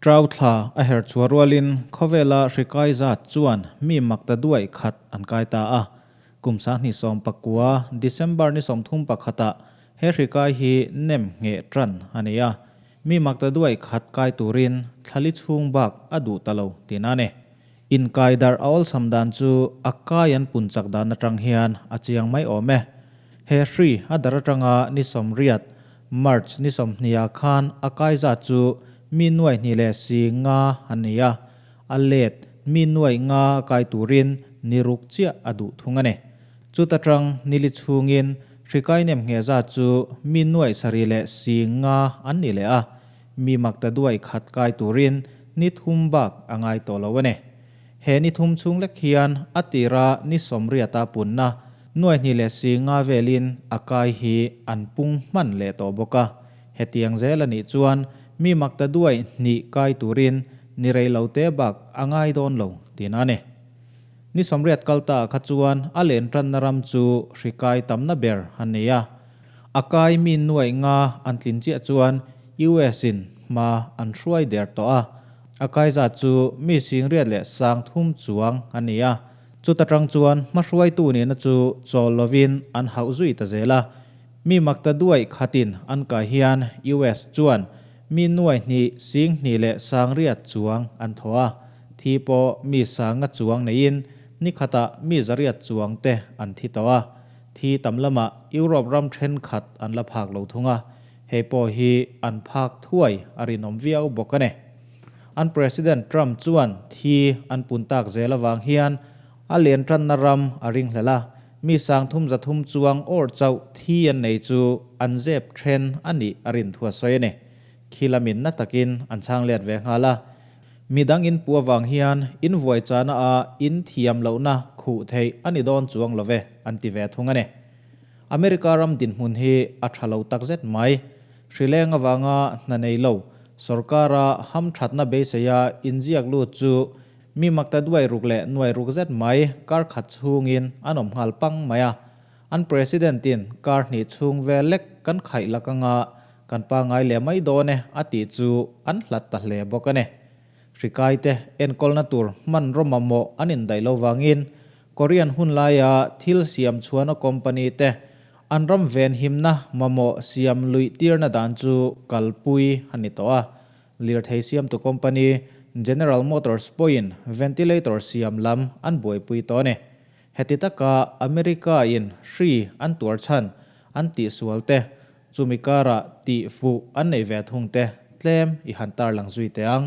Trau thla a her chhuah rualin khawvela hri kai zat chuan mi maktaduaih khat an kai ta a. Kum 2019 December ni 31 ah he hri kai hi nem ngheh tan a ni a. Mi maktaduaih khat kai turin thlali chhung bak a duh ta lo tihna a ni. Inkai darh a awlsam dan chu a kai an pun chak dan atang hian a chiang mai awm e. He hri a darh atanga ni 80, March ni 20 ah khan a kai zat chu mi nuai hnih leh si nga an ni a, a let mi nuai nga a kai turin ni ruk chiah a duh thung a ni. Chuta tang nili chhungin hri kai nem ngheh zat chu mi nuai sarih leh si nga an ni leh a, mi makta duai khat kai turin ni thum bak a ngai tawh lo a ni. He ni thum chhung lek hian a tira ni 80 a punna nuai hnih leh si nga velin a kai hi an pung hman leh tawh bawk a. Hetiang zel a nih chuan mi makta duai hnih kai turin ni rei lo te bak a ngai dawn lo tihna a ni. Ni 80 kal ta ah kha chuan a len tanna ram chu hri kai tamna ber a ni a. A kai mi nuai nga an tlin chiah chuan US in hma an hruai der tawh a. A kai zat chu mi singriat leh sang thum chuang a ni a. Chuta tang chuan hmahruaitu nihna chu chawl lovin an hauh zui ta zel a. Mi makta duaih khatin an kai hian US chuan mi nuai hnih sing hnih leh sangriat chuang an thaw a. Thi pawh mi sanga chuang neiin ni khatah mi zariat chuang te an thi tawh a. Thi tam lamah Europe ram thenkhat an la phak lo thung a, hei pawh hi an phak thuai a rinawm viau bawk a ni. An President Trump chuan thi an pun tak zel avang hian a len tanna ram a ringhlel a, mi sang thum za thum chuang awr chauh thi an nei chu an zep then a nih a rin thu a sawi a ni. Khi lamin na takin an chhang let ve nghal a. Mi dang in pu avang hian in vuai chana a in thiam lohna khuh theih a ni dawn chuang lo ve, an ti ve thung a ni. America ram dinhmun hi a tha lo takzet mai. Hrileng avanga hna nei lo, sorkara hamthatna beiseia inziak lut chu mi makta duai ruk leh nuai ruk zet mai kar khat chhungin an awm nghal pang mai a. An President-in kar hnih chhung vel lek kan khaih lak anga kan pangngai leh mai dawn e a tih chu an hlat ta hle bawk a ni. Hrikaite enkawlna tur hmanraw mamawh an indaih lo vangin Korean hun laia thil siam chhuana company te an ram venhimna mamawh siam luih tirna dan chu kalpui a ni tawh a. Lirthei siamtu company General Motors pawhin ventilator siam lam an buaipui tawh a ni. Heti taka America in hri an tuar chhan an tihsual te, chumi karah tih fuh an nei ve thung te tlem i han tarlang zui teh ang.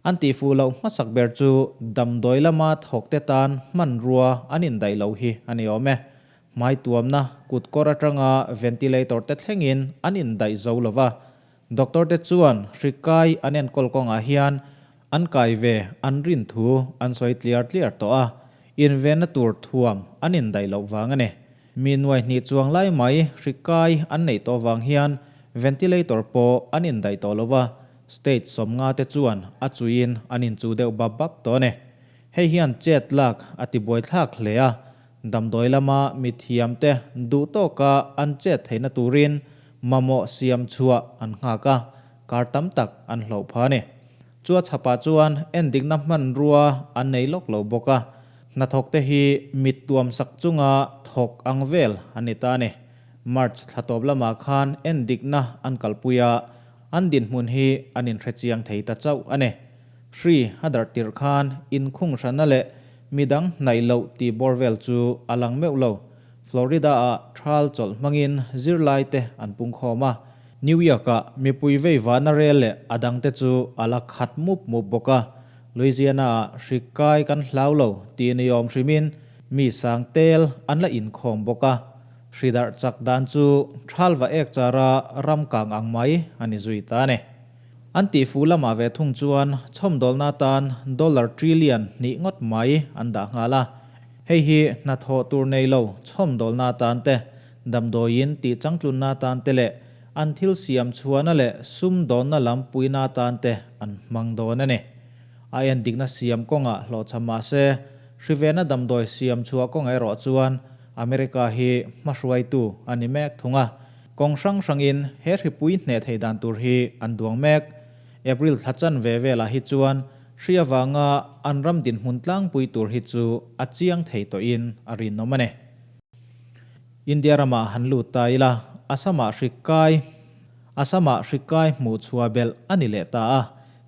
An tih fuh loh hmasak ber chu damdawi lama thawk te tan hmanrua an indaih loh hi a ni awm e. Hmai tuamna kutkawr atanga ventilator te thlengin an indaih zo lo va. Doctor te chuan hri kai an enkawl kawngah hian An kai ve an rin thu an sawi tliar tliar tawh a, invenna tur thuam an indaih loh vang a ni. Mi nuai hnih chuang lai mai hri kai an neih tawh vang hian ventilator pawh an indaih tawh lo va, state 50 te chuan a chuiin an inchu deuh bap bap tawh a ni. Hei hian chet lak a ti buaithlak hle a, damdawi lama mi thiamte duh tawka an chet theihna turin mamawh siam chhuah an nghak a, Kar tam tak an hlauh pha a ni. Chua chhapah chuan endikna hmanrua an nei lawk lo bawk a, hnathawkte hi mit tuam sak chunga thawk ang vel an ni ta a ni. March thla tawp lamah khan endikna an kalpui a, an dinhmun hi an inhrechiang thei ta chauh a ni. Hri a darh tirh khan inkhung hrana leh midang hnaih loh tih bawr vel chu a lang meuh lo. Florida-ah thal chawlh hmangin zirlaite an pungkhawm a, New York-ah mipui vei vana rel leh a dangte chu a la khat mup mup bawk a. Louisiana-ah hri kai kan hlau lo tih ni awm hrimin mi sang tel an la inkhawm bawk a. Hri darh chak dan chu thal va ek chara ram kang ang mai a ni zui ta a ni. An tihfuh lamah ve thung chuan chhawmdawlna atan dollar trillion hnih ngawt mai an dah nghal a. Hei hi hnathawh tur nei lo chhawmdawlna atan te, damdawiin tih changtlunna atan te leh an thil siam chhuahna leh sumdawnna lam puina atan te an hmang dawn a ni. A endikna siam kawngah hlawhchham mah se, hrivena damdawi siam chhuah kawngah erawh chuan America hi hmahruaitu a ni mek thung a. Kawng hrang hrangin he hripui hneh theih dan tur hi an duang mek. April thla chanve velah hi chuan hri avanga an ram dinhmun tlangpui tur hi chu a chiang thei tawhin a rinawm a ni. India ramah han lut ta ila, Assam-ah hri kai Assam-ah hri kai hmuh chhuah belh a ni leh ta a,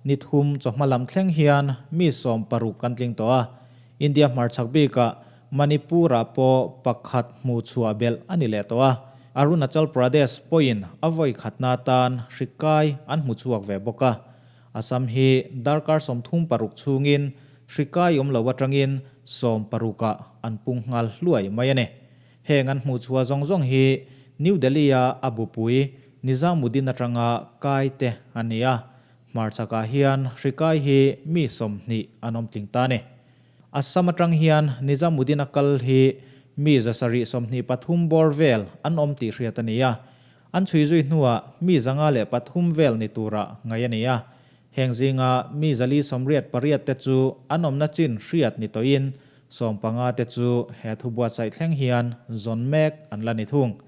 ni thum chawhma lam thleng hian mi 16 kan tling tawh a, India hmarchhak bikah Manipur-ah pawh pakhat hmuh chhuah belh a ni leh tawh a, Arunachal Pradesh pawhin a vawi khatna atan hri kai an hmu chhuak ve bawk a. Assam hi darkar 36 chhungin hri kai awm lo atangin 16-ah an pung nghal hluai mai a ni. Heng an hmuh chhuah zawng zawng hi New Delhi-a a bupui Nizamuddin atanga kai te a ni a, hmarchhakah hian hri kai hi mi 20 an awm tling ta a ni. Assam atang hian Nizamuddin a kal hi mi 723 bawr vel an awm tih hriat a ni a, an chhui zui hnuah mi 503 vel ni tura ngaih a ni a. Heng zinga mi 488 te chu an awmna chin hriat ni tawhin 15 te chu he thu buatsaih thleng hian zawn mek an la ni thung.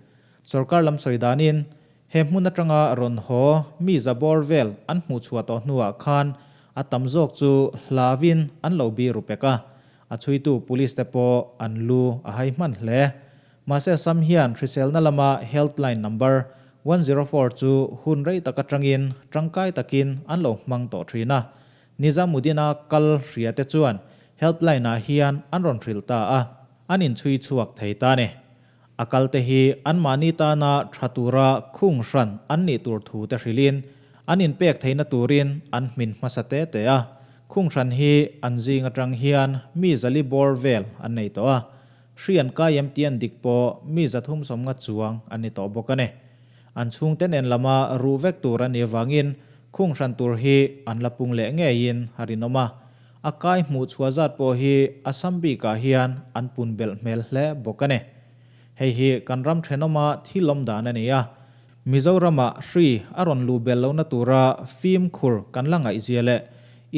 Sorkar lam sawi danin He hmun atanga rawn haw mi za bawr vel an hmuh chhuah tawh hnuah khan a tam zawk chu hlauin an lo bi ru pek a, a chhuitu police te pawh an lu a hai hman hle. Mahse Assam hian hriselna lama helpline number 104 chu hun rei tak atangin tangkai takin an lo hmang tawh thin a. Nizamuddin-a kal hria te chuan helpline-ah hian an rawn hrilh ta a, an inchhui chhuak thei ta a ni. A kalte hi anmahni tana tha tura khung hran an nih tur thu te hrilhin an inpek theihna turin an hmin hmasa te te a. Khung hran hi an zing atang hian mi zali bawr vel an nei tawh a. Hri an kai em tih an dik pawh mi 350 chuang an ni tawh bawk a ni. An chhungte nen lama ruh vek tur an nih avangin khung hran tur hi an la pung leh ngeiin a rinawm a. A kai hmuh chhuah zat pawh hi Assam bikah hian an pun belh hmel hle bawk a ni. Hei hi kan ram thenawma thil awm dan a ni a. Mizoramah hri a rawn luh belh lohna tura fimkhur kan la ngaihzia leh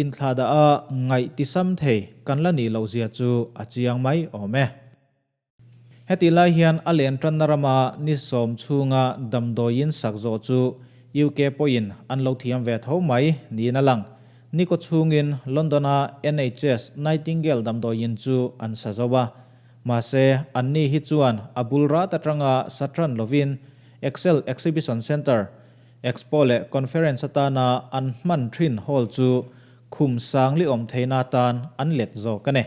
inthlahdah a ngaih tisam thei kan la nih lohzia chu a chiang mai awm e. Heti lai hian a len tanna rama ni 10 chhunga damdawiin sak zawh chu UK pawhin an lo thiam ve tho mai niin a lang. Ni kaw chhungin London-a NHS Nightingale damdawiin chu an sa zo a. Mahse, anni hi chuan a bul rat atanga sa tan lovin Excel Exhibition Centre, Expo leh Conference atana an hman thin hall chu khum sangli awm theihna atan an let zawk a ni.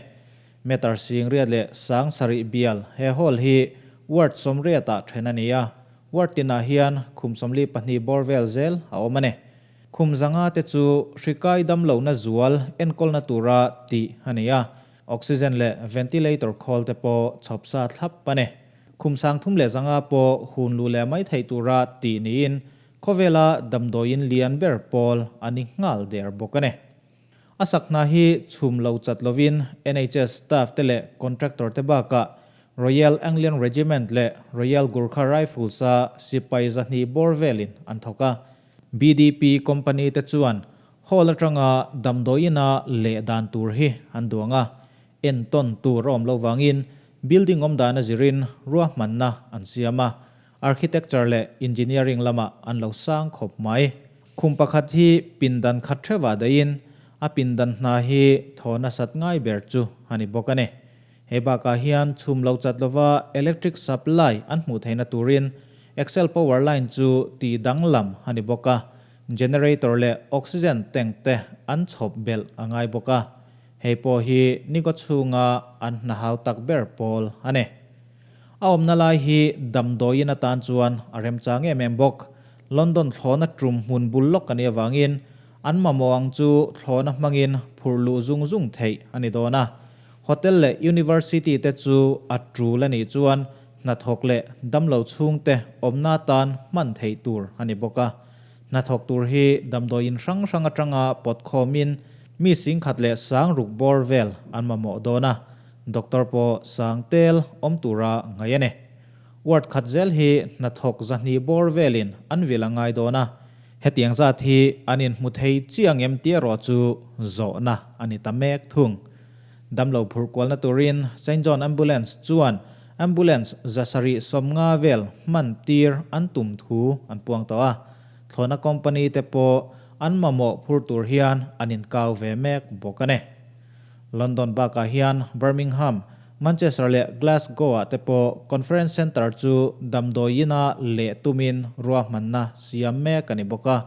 Meter 80 leh 7000 bial he hall hi ward 80 ah then a ni a, ward tinah hian khum 42 bawr vel zel a awm a ni. Khum 500 te chu hri kai dam lohna zual enkawlna tura tih a ni a, oxygen leh ventilator khawl te pawh chhawp sa thlap a ni. Khum 3,500 pawh hun luh leh mai theih tura tih niin khawvela damdawiin lian ber pawl a ni nghal der bawk a ni. A sak hna hi chhum lo chat lovin NHS staff te leh contractor te bakah Royal Anglian Regiment leh Royal Gurkha Rifles a sipai 200 bawr velin an thawk a. BDP company te chuan hall atanga damdawiina leh dan tur hi an duang a, entawn tur a awm loh vangin building awm dan a zirin ruahmanna an siam a, architecture leh engineering lamah an lo sang khawp mai. Khum pakhat hi pindan khat theuhah dahin a pindan hna hi thaw nasat ngai ber chu a ni bawk a ni. Hei bakah hian chhum lo chat lova electric supply an hmuh theihna turin Excel power line chu tih danglam a ni bawk a, generator leh oxygen tank te an chhawp belh a ngai bawk a. Hei pawh hi nikaw chhunga an hna hau tak ber pawl a ni. A awmna lai hi damdawiin atan chuan a remchang em em bawk. London thlawhna tum hmun bul lawk a nih avangin an mamawh ang chu thlawhna hmangin phurh luh zung zung theih a ni dawn a. Hotel leh University te chu a tul a nih chuan hnathawk leh damlo chhungte awmna atan hman theih tur a ni bawk a. Hnathawk tur hi damdawiin hrang hrang atanga pawt khawmin mi 10,600 bawr vel an mamawh dawn a. Doctor pawh sang tel awm tura ngaih a ni. Ward khat zel hi hnathawk 200 bawr velin an vil a ngai dawn a, hetiang zat hi an inhmu thei chiang em tih erawh chu zawhna a ni ta mek thung. Damlo phurh kualna turin Saint John Ambulance chuan ambulance 750 vel hman tir an tum thu an puang tawh a, thlawhna company te pawh an mamawh phur tur hian an inkau ve mek bawk a ni. London bakah hian Birmingham, Manchester leh Glasgow-ah te pawh conference centre chu damdawi ina leh tumin ruahmanna siam mek a ni bawk a.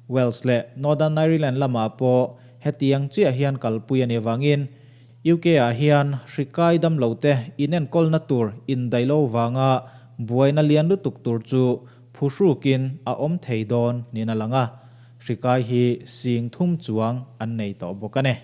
Wales leh Northern Ireland lamah pawh hetiang chiah hian kalpui a nih avangin UK-ah hian hri kai damlote inenkawlna tur indaihlo vanga buaina lian lutuk tur chu phuhrukin a awm thei dawn niin a lang a, hri kai hi sing thum chuang an nei tawh bawk a ni.